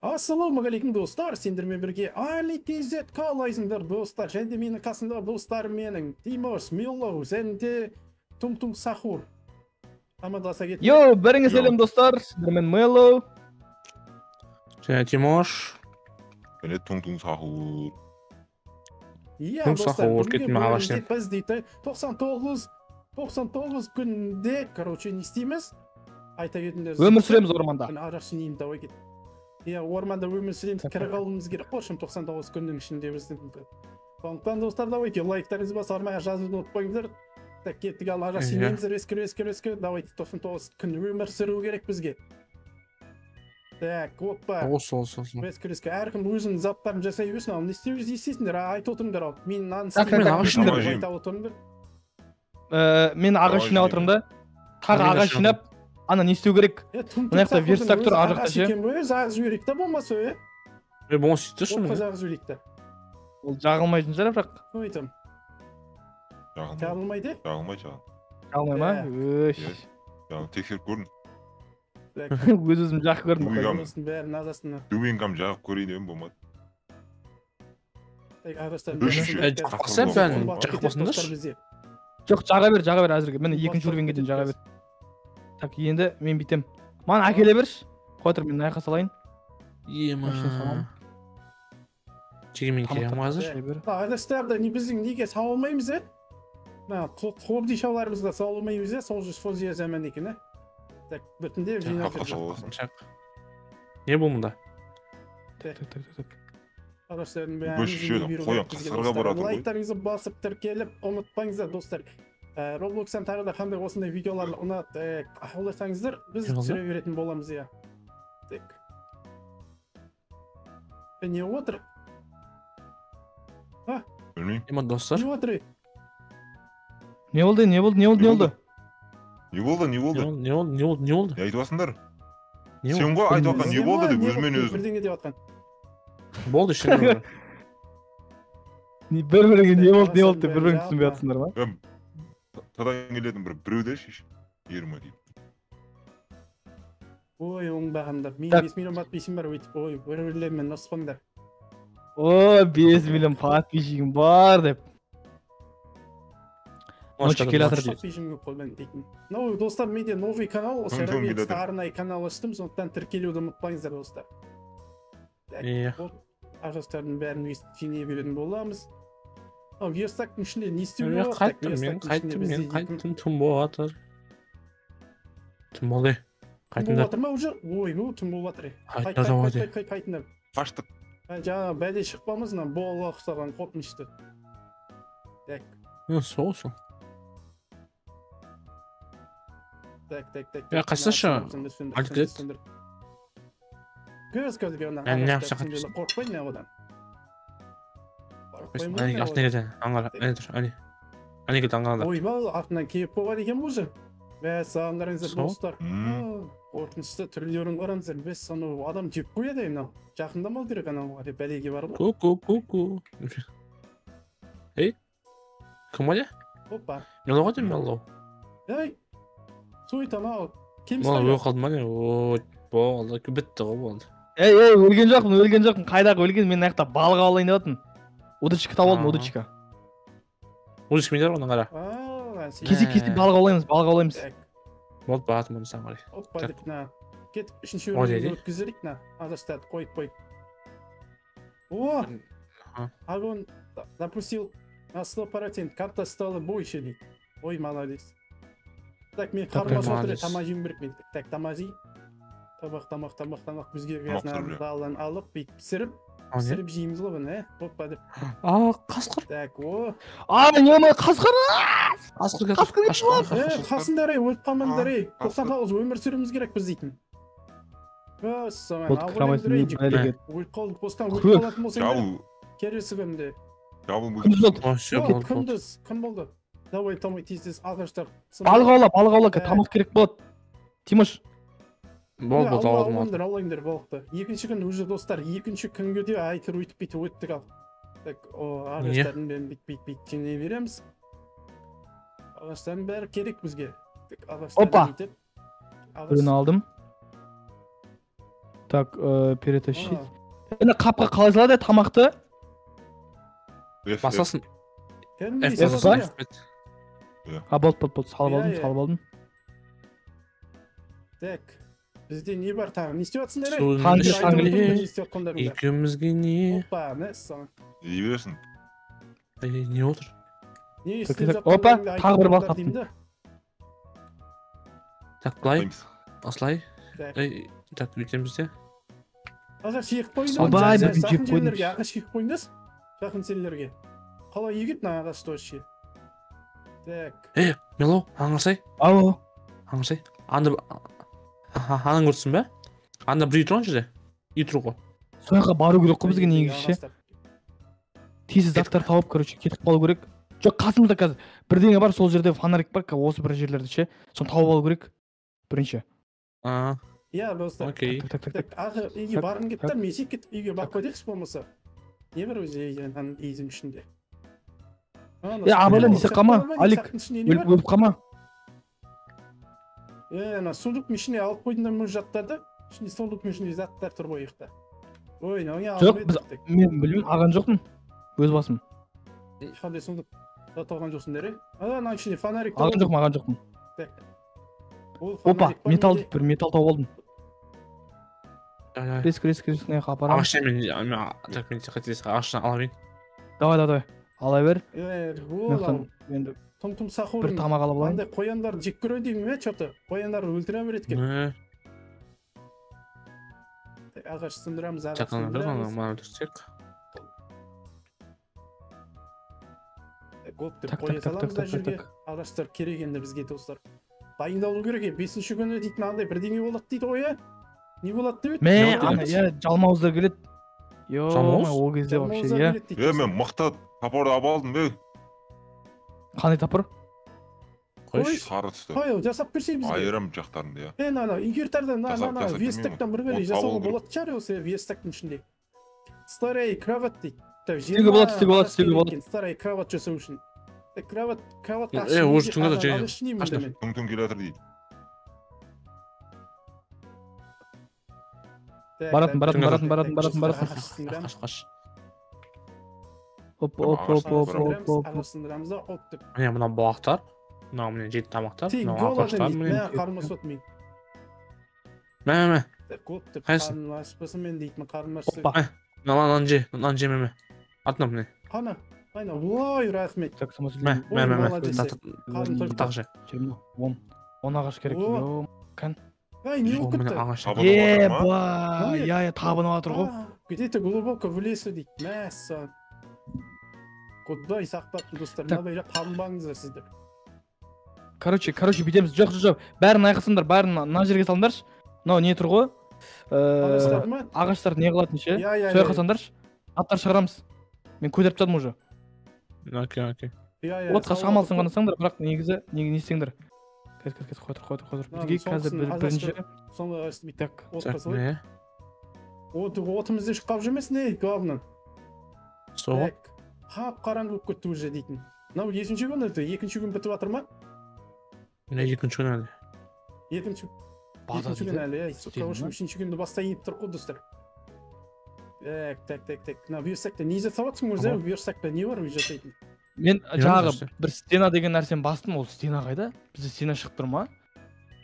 Ассалаумағалейкум достар, сендермен бірге Али TZ қалайсыңдар достар? Және де менің қасымда достарым менің Тимош, Милоу және де Тум-Тум Сахур. Амандаса кеттік. Йоу, бәріңе сәлем достар, сіздермен Мелоу. Және Тимош. Және Тум-Тум Сахур. Иә, достар, бүгінгі біз дейді 99 күнде, короче, не істейміз? Айта кетіңдер. Өмір сүреміз орманда. Ағаш жинаймын, давай кет. Иә, орманда өмір сүреміз, тірі қалуымыз керек қой, шын 99 күннің ішінде біздің. Сондықтан достар, давайте лайктарыңызды басып, арнайы жазуды ұмытпаңыздар. Так, кеттік, ал ағаш жинаймыз, резко, резко, резко. Давайте 99 күн өмір сүру керек бізге. Так, опа. Осы. Резко, резко. Әркім өзінің заттарын жасай берсін, ал не істеуіңіз істейсіңдер, айтып отырыңдар ал. Мен мынаны істеймін, айтып отырыңдар. Мен ағаш жинап отырмын да. Тағы ағаш жинап, ана не істеу керек? Мына жақта верстак тұр, ар жақта ше. Жағып жіберейік та болмаса, е? Е, болмаса сөйтіп тұршы. Отқа жағып жіберейік та. Ол жағылмайтын шығар бірақ. Ой, там. Жағылмайды? Жағылмайды, жағылмай ма? Өш. Тексеріп көрдім. Өз өзім жағып көрдім. Бәрін азасына. Дубинкам жағып көрейін дедім, болмады. Жоқ, жаға бер, жаға бер әзірге. Міне екінші уровеньге дейін жаға бер. Так, енді мен бүйтем. Маған әкеле берші. Қой тұр, мен аяққа салайын. Ема. Жеге мен келемін қазір. Ағаштарды не біздің неге сала алмаймыз, е? Мына қобдишаларымызға сала алмаймыз, е? Сол сол заман екен, е? Так, біртіндеп жинап жүрміз. Не бұл мұнда? Так. Ағаштардың бәрін жинай беру керек бізге, достар. Лайктарыңызды басып тіркеліп ұмытпаңыздар, достар. Roblox'tan тағы да қандай осындай видеоларды ұнат ойласаңыздар, біз түсіре беретін боламыз, иә. Так. Не отыр? А? Білмеймін. Ема, достар. Не отыр? Не болды, не болды, не болды, не болды? Не болды, не болды? Не болды, не болды, не болды? Не айтып жатсыңдар? Сен ғой айтып жатқан, не болды деп өзімен өзім. Бірдеңе деп жатқан. Болды, ештеңе. Бір-біріңе не болды, не болды деп бір-біріңді түсінбей жатсыңдар ма? Тадан келетін бір біреуді шеш, ерме дейді. Ой, оңбағандар. Мен 5 миллион подписчигім бар, өйтіп, ой, бір-бірлерімен ұрыспаңдар. О, 5 миллион подписчигім бар деп. Ночь келе жатыр дейді. Подписчигім көп қой мен дейтін. Ну, достар, менде новый канал, осы Robloxта арнайы канал аштым, сондықтан тіркелуді ұмытпаңыздар, достар. Так, ағаштардың бәрін өйстіп жинай беретін боламыз. Ал верстактың ішінде не істеуге болады? Қайттым, мен қайттым, мен қайттым, түн болып жатыр. Түн болды. Түн болып жатыр ма уже? Ой, ну түн болып жатыр. Қайт, қайт, қайт, қайтыңдар. Қаштық. Жаңа бәле шықпамыз, мына бола ұқсаған қорқынышты. Так. Ну, сол, сол. Так, так, так. Я қашсашы. Айтып кет. Көз көзге ана. Қорықпаймын мен одан. Әне, артына келді, аңғара, әне тұр, әне. Әне келді, аңғарда. Ойбай, артынан келіп қойған екен уже. Мәссаған, қараңыздар, достар. Қорқынышты түрлерін қараңыздар. Біз анау адам жеп қояды мынау. Жақындамау керек анауға деп бәлеге бар ғой. Ку, ку, ку, ку. Ей, кім ғой? Опа. Мелоу ғой деймін, Мелоу. Ей, суйт анау. Кем ұстайды? Өліп қалды ма не? Ой, болды, бітті ғой, болды. Ей, ей, өлген жоқпын, өлген жоқпын. Қайдағы өлген, мен аяқта балық аулайын деп жатырмын. Удочка тауып алдым, удочка. Удочка менде бар, одан қара. Кесе, кесе, балық аулаймыз, балық аулаймыз. Болды, бағатым оны саған қарай. Опа деп, на. Кетіп, үшінші уровеньге өткізерік, на. Ағаштарды қойып қойып. О! Огонь запустил на 100%. Карта стала больше дейді. Ой, молодец. Так, мен қарным ашып отыр, тамақ жеуім керек мен. Так, тамақ жей. Тамақ, тамақ, тамақ, тамақ. Бізге қазір балдан алып, бүйтіп пісіріп, пісіріп жейміз ғой бұны, ә? Опа деп. А, қасқыр. Так, о. А, не ма, қасқыр! Қасқыр, қасқыр. Қасыңдар, ей, өліп қалмаңдар, ей. 99 өмір сүруіміз керек біз дейтін. Мәссаған, абонентер, ей, өліп қалдық, бостан өліп қалатын болсаңдар. Келесі күнде. Күндіз болды. Күндіз, күн болды. Давай, давай, тез-тез ағаштар. Балық аула, балық аула, тамақ керек болады. Тимош. Болды, болды, алдым. Аулаңдар, аулаңдар балықты. Екінші күн уже, достар, екінші күнге де әйтеуір өйтіп бүйтіп өттік ал. Так, о, ағаштардың бәрін бүйтіп жинай береміз. Ағаштардың бәрі керек бізге. Так, ағаштарды Опа! бүйтіп. Біреуін алдым. Так, перетащить. Енді қапқа қалай салады тамақты? Басасың. F па? А, болды, салып алдым, салып алдым. Так, бізде не бар тағы? Не істеп жатсыңдар? Екеумізге не? Опа, мәссаған. Не бересің? Не отыр? Не істеп жатқандарыңды? Опа, тағы бір балық таптым. Так, былай, осылай. Так, бүйтеміз де. Ағаш егіп қойыңдар. Жақын жерлерге ағаш егіп қойыңдаршы. Жақын жерлерге. Қалай егіп мына ағашты вообще? Так. Мело, аңғарсай. Ау. Аңғарсай. Анда анаң көрсін бе? Анда бір үй тұр жерде. Үй тұр ғой. Сол жаққа бару керек қой бізге негізі ше. Тез заттар тауып, короче, кетіп қалу керек. Жоқ, қасымызда қазір бірдеңе бар, сол жерде фонарик бар, осы бір жерлерде ше. Соны тауып алу керек бірінші. Иә, достар. Окей. Так, ағы үйге барғым келіп тұр, мен жеп кетіп үйге барып қойдайықшы болмаса. Не бар өзі үйдің ішінде? Абайла не қалма, Алик, өліп қалма. Ана сундуктың ішіне алып қойдыңдар ма заттарды? Ішінде сундуктың ішінде заттар тұр ғой ұйықта. Ой, мынау жоқ, біз мен білмеймін, алған жоқпын. Өз басым. Ешқандай сундук зат алған жоқсыңдар, е? Ана ішінде фонарик. Алған жоқпын, алған жоқпын. Опа, металл бір металл тауып алдым. Реск, реск, реск, не апарамын. Ағашты мен, так, мен қателесіп ағашты ала берейін. Давай, давай, ала бер. Ол енді Том-том сахур. Бір тамақ алып алайын. Андай қояндарды жек көреді деймін, е, чё-то. Қояндарды өлтіре береді екен. Ағаш сындырамыз, ағаш сындырамыз. Гоп деп қоя саламыз да жерге. Ағаштар керек енді бізге, достар. Дайындалу керек, 5-ші күні дейтін андай бірдеңе болады дейді ғой, е? Не болады деп еді? Мә, ана, иә, жалмауыздар келеді. Йо, ол кезде вообще, иә. Е, мен мықты топорды алып алдым, бе. Қандай топор? Қойшы, сары түсті. Қой, жасап берсей бізге. Айырым жақтарында, иә. Е, ана, инвентардан, ана, верстактан бір бәле жасауға болады шығар осы верстактың ішінде. Старый кровать дейді. Істеуге болады, істеуге болады, істеуге болады. Старый кровать жасау үшін. Кровать, кровать. Уже түнгі жатыр, түн келе жатыр дейді. Баратын, баратын, баратын, баратын, баратын, баратын. Қаш, қаш. Оп, оп, оп, оп, оп, оп. Сындырамыз да, оп деп. Міне мына балықтар, мынау міне жеті тамақтар, мынау ағаштар міне. Қарным ашып отыр мен. Мә, мә. Гоп деп қарным ашпасын мен дейтін, қарным ашса. Опа. Мынаны же, мынаны же, мә. Артынан міне. Қана, қайна, ой, рахмет. Мә, мә, мә, мә. Тағы же. 10 ағаш керек. Кән. Ай, не болып кетті? Еба, иә, табынып жатыр ғой. Где-то глубоко в лесу дейді. Мәссаған. Құдай сақтапты, достар. Мынадай табынбаңыздар сіздер. Короче, бүйтеміз. Жоқ, жоқ, жоқ. Бәрін айқасыңдар, бәрін мына жерге салыңдаршы. Мынау не тұр ғой? Ағаштарды не қылатын ше? Сол жаққа салыңдаршы. Аттар шығарамыз. Мен көтеріп тастадым уже. Окей, окей. Отқа шамалсын ғана салыңдар, бірақ негізі не істеңдер. Кәз, кәз, кәз, қой тұр, қой тұр, қой тұр. Бізге қазір бірінші соңғы ағашты бүйтіп так отқа салайық. Отымызды ешқап қалып жүрмесін, ей, главное. Сол. Қап қараңғы болып кетті уже дейтін. Мынау нешінші күн еді? Екінші күн бітіп жатыр ма? Міне екінші күн әлі. Екінші күн әлі, иә. Үшінші күнді бастайын деп тұр ғой, достар. Так, так, так, так. Мына верстакта не жасап жатсың өзі? Верстакта не бар өзі жасайтын? Мен жаңағы бір стена деген нәрсені бастым, ол стена қайда? Бізде стена шығып тұр ма?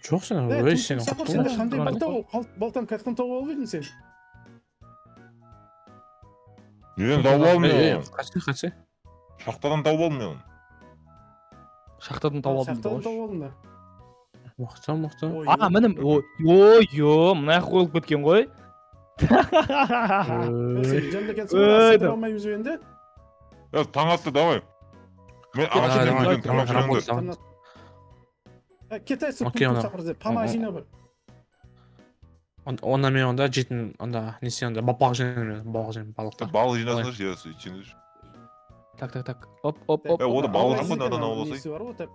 Жоқ, сен өй сен. Қандай балта ол? Балтаны қаяқтан тауып алып едің сен? Мен тауып алдым мен. Қашты, қашты. Шахтадан тауып алдым мен. Шахтадан тауып алдым. Шахтадан тауып алдым да. Мықты, мықты. А, міне, ой, ой, мына жаққа қойылып кеткен ғой. Сен жанда екенсің ғой, сындыра алмаймыз енді. Таң атты, давай. Мен ағаш жинаймын, тамақ жинаңдар. Кетесің, тамақ жина бір. Онда мен онда жейтін, онда не істейін, онда балық жинаймын, балық жинаймын, балықтар. Балық жинасыңдаршы, иә, сөйтсеңдерші. Так, так, так. Оп, оп, оп. Онда балық жоқ қой, мынадан ауласай.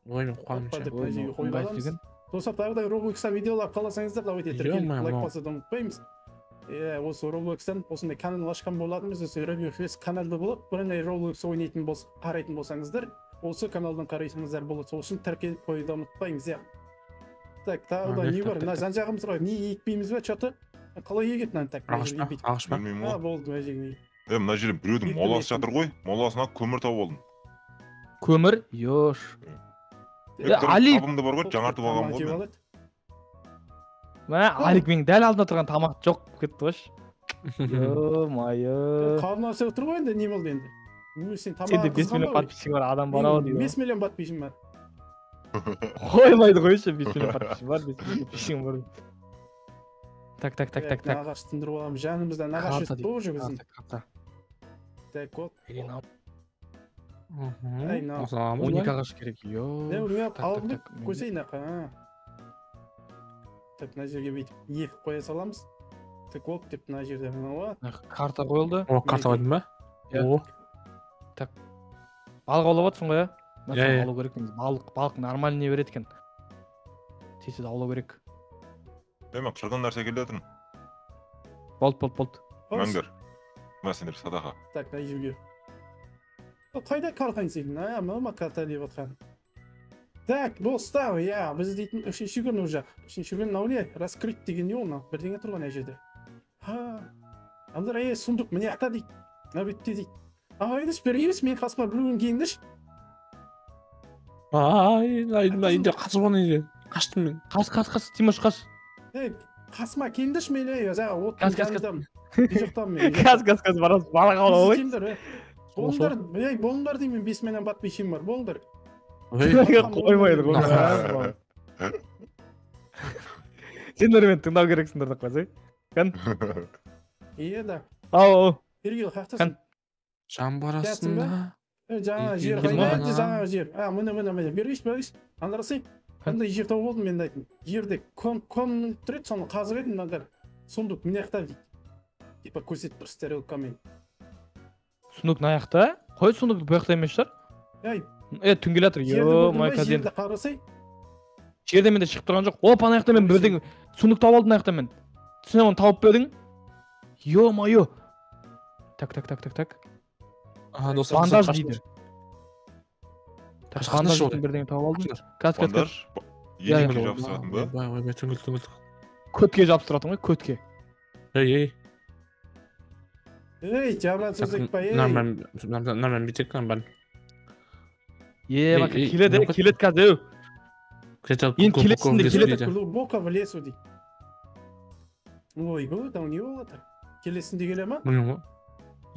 Ой, мен қуанышым. Достар, тағы да Roblox-тан видеолар қаласаңыздар, давайте тіркеліп лайк басуды ұмытпаймыз. Осы Roblox-тан осындай канал ашқан болатынбыз, осы Roblox каналда болып, бірыңғай Roblox ойнайтын болса, қарайтын болсаңыздар, осы каналдан қарайсаңыздар болады. Сол үшін тіркеліп қоюды ұмытпаймыз, иә. Так, тағы да не бар? Мына жан жағымызға не екпейміз ба, чё-то? Қалай егеді мынаны так? Ағаш па? Ағаш па? Білмеймін ғой. Болды, мына жерге. Мына жерде біреудің моласы жатыр ғой. Моласынан көмір тауып алдым. Көмір? Ёш. Али. Табымда бар ғой, жаңартып алғанмын ғой мен. Мә, Алик менің дәл алдында тұрған тамақ жоқ кетті қойшы. Ё-моё. Қарны ашып отыр ғой енді, не болды енді? Сен тамақ Сенде 5 миллион подписчик бар, адам бар ау дейді. 5 миллион подписчик бар. Қоймайды қойшы, 5 миллион подписчик бар, 5 миллион подписчик бар. Так, так, так, так, так. Ағаш тұндырып аламыз, жанымыздан ағаш өсіп уже біздің. Так, вот. Ай, мынау. 12 ағаш керек. Ё. Алып қойсай, а. Так, мына жерге бүйтіп егіп қоя саламыз. Так, оп деп мына жерде мынау. Карта қойылды. О, карта қойдың ба? О. Так. Балық аулап жатсың ғой, ә? Алу керек негізі. Балық нормально не береді екен. Тез-тез аулау керек. Мен қырғын нәрсе келе жатырмын. Болды, болды, болды. Мәңгір. Мына сендер садақа. Так, мына жерге. Қайда картаң сенің? А, мынау ма карта деп отқан? Так, достар, иә, біз дейтін үшінші күн уже. Үшінші күн мынау не? Раскрыть деген не ол мынау? Бірдеңе тұрған ана жерде. Ха. Андыр, ей, сундук мына жақта дейді. Мына бетте дейді. Ағайдыш, берейміз, мен қасыма біреуін келіңдерші. Ай, ай, қашып оны үйде. Қаштым мен. Қаш, қаш, қаш, Тимош, қаш. Ей, қасыма келіңдерші мен, ей, жаңа оттың жанындамын. Үй жақтамын мен. Қаз, қаз, қаз, барамыз, балық аулап алайық. Болыңдар, ей, болыңдар деймін, 5 миллион подписчигім бар, болыңдар. Қоймайды ғой. Сендер мені тыңдау керексіңдер деп қойсай. Кән? Иә да. Ау, ау. Бергел, қақтасың? Жамбар астында. Жаңа жер қайда еді, жаңа жер. А, міне, міне, міне. Бергеш, бергеш. Андрасай, қандай жер тауып алдым мен айтын. Жерде ком тұр еді, соны қазып едім мынандар. Сундук мына жақта дейді. Типа көрсетіп тұр стрелкамен. Сундук мына жақта? Қой, сундук бұл жақта емес шығар. Ей, түн келе жатыр. Ё-моё, жерді қарасай. Жерде менде шығып тұрған жоқ. Опа, ана жақта мен бірдеңе сундук тауып алдым ана жақта мен. Сен оны тауып па едің? Ё-моё. Так, так, так, так, так. Бандаж дейді. Так, бандаж дейтін бірдеңе тауып алдым. Каз, каз, каз. Еденге жабыстыратын ба? Ой, ой, түңіл, түңіл. Көтке жабыстыратын ғой, көтке. Ей, ей. Ей, жаман сөз айтпа, ей. Нормально бүйтек, нормально. Е, бак, келеді, келеді қазір, еу. Енді келесінде келеді. Глубоко в лесу дейді. Ой, бұл там не болады? Келесінде келе ма? Білмеймін ғой.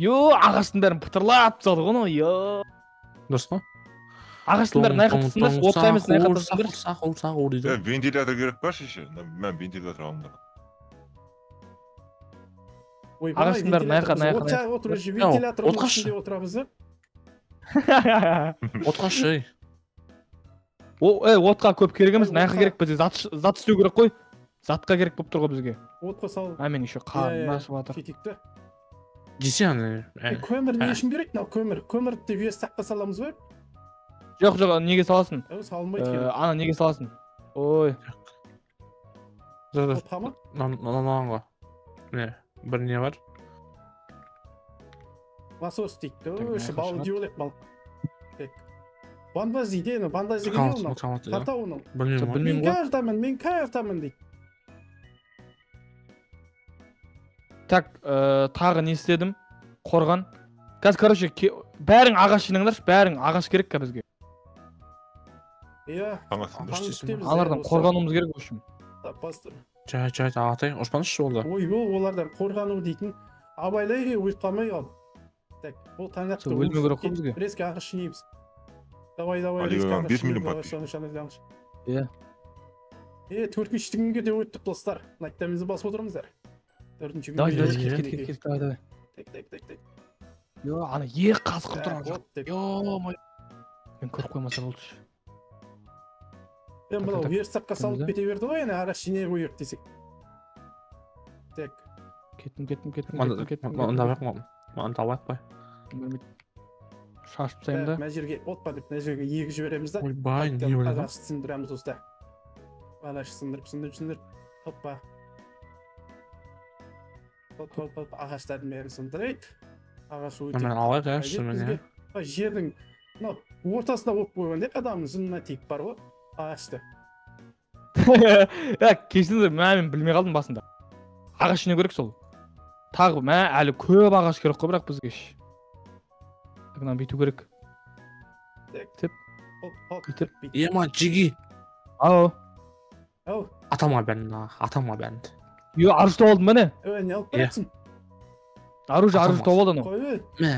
Йо, ағаштың бәрін пытырлап тастады ғой, йо. Дұрыс қой. Ағаштың бәрін аяққа тастаңдаршы, отқа емес, аяққа тастаңдаршы. Сақыр, сақыр дейді. Вентилятор керек па шеше? Мен вентилятор алыңдар. Ағаштың бәрін аяққа, аяққа. Отыр, вентилятор ішінде отырамыз, да? Отқа шы. Отқа көп керек емес, аяққа керек бізге зат істеу керек қой. Затқа керек болып тұр ғой бізге. Отқа сал. А мен еще қарным ашып жатыр. Кетейік те. Жесе аны. Көмір не үшін керек мынау көмір? Көмірді верстаққа саламыз ба? Жоқ, жоқ, неге саласың? Салынбайды екен. Ана неге саласың? Ой. Жоқ, Отқа ма? Мынаған ғой. Міне, бір не бар? Насос дейді. Өші балық деп ойлайық, балық. Так. Бандаж дейді, енді бандаж деген не ол? Карта оның. Білмеймін. Мен картамын, мен картамын дейді. Так, тағы не істедім? Қорған. Қазір, короче, бәрің ағаш жинаңдаршы, бәрің ағаш керек ка бізге. Иә. Алардан қорғануымыз керек, в общем. Жай, жай, ағатай, ұрыспаңызшы болды. Ой, олардан қорғану дейтін абайлай өліп қалмай ал. Так, ол таңдақты өлмеу керек қой бізге. Резко ағаш жинаймыз. Давай, давай, резко ағаш. 5 миллион подписчик. Иә. Төртінші күнге де өттік, достар. Лайктарыңызды басып отырыңыздар. Төртінші күнге. Давай, давай, кет, кет, кет, давай, давай. Так, так, так, так. Йо, ана екі қасқыр тұрған жоқ. Ё-моё. Мен көріп қоймаса болды. Мен мынау верстаққа салып кете берді ғой, ана ағаш жинай қояйық десек. Так. Кеттім, кеттім, кеттім, кеттім, кеттім. Мында бар ма? Мында алайық қой. Шашып тастаймын да. Мына жерге отпа деп мына жерге егіп жібереміз да. Ойбай, не болды? Ағаш сындырамыз осында. Ағаш сындырып, сындырып, сындырып. Хоппа. Хоп, хоп, хоп, ағаштардың бәрін сындырайық. Ағаш өте. Мен алайық, ә, міне. Жердің мынау ортасына қойып қойған деп адамның жынына тиіп бар ғой ағашты. Иә, кешіріңдер, мә, мен білмей қалдым басында. Ағаш жинау керек сол. Тағы, мә, әлі көп ағаш керек қой, бірақ бізге ше. Мынаны бүйту керек. Так. Тіп. Хоп, хоп. Бүйтіп. Бүйтіп. Ема, жиги. Ау. Ау, Атама бәрін, атама бәрін. Е, оружие тауып алдым, міне. Ө, не алып Иә. баратсың? Оружие, Атама. оружие тауып алды анау. Қой, ө. Мә.